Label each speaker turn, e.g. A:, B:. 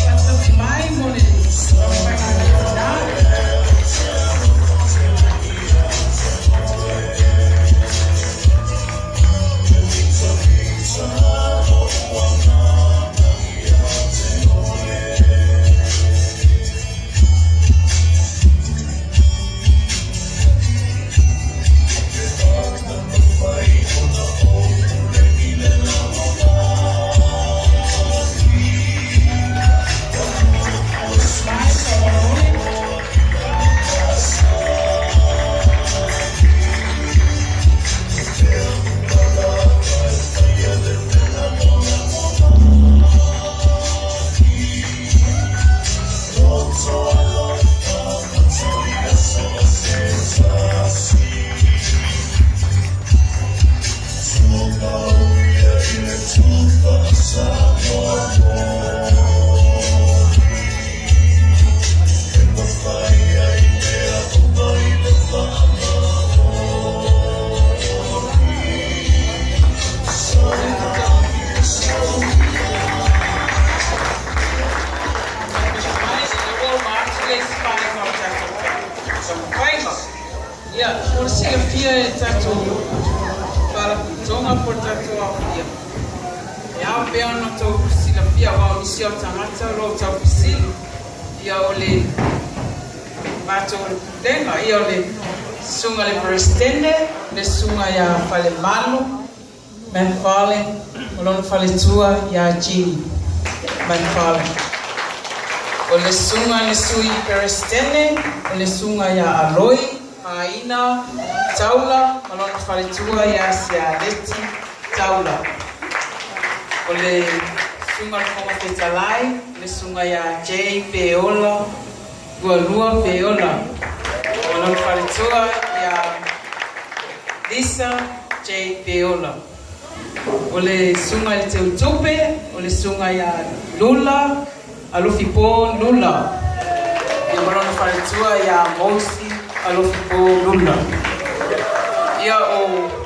A: Faatasi mai mo le taumafaiga a Tina. Mai Solomone. Mai, ua uma atu le isi vaega o le tatou taumafaiga. Ia, mo le silafia e le tatou Faalapotopotoga po o le tatou aofia, e ao pea ona outou silafia aua o nisi o tagata o lo o taufesili, ia o le matou Pulega, ia o le Susuga i le Peresetene, le Susuga ia Falemalu MacFarlane ma lona faletua ia Jean MacFarlane. O le Susuga i le Sui Peresetene, o le Susuga ia Aloi Maina Taula ma lona faletua ia Sialeti Taula. O le Susuga i le Fofoga Fetalai, o le Susuga ia Jay Peola Lualua Peola ma lona faletua ia Lisa J. Peola. O le Susuga i le Teutupe, o le Susuga ia Lula Alofipo Lula ia ma lona faletua ia Mosi Alofipo Lula. Ia o.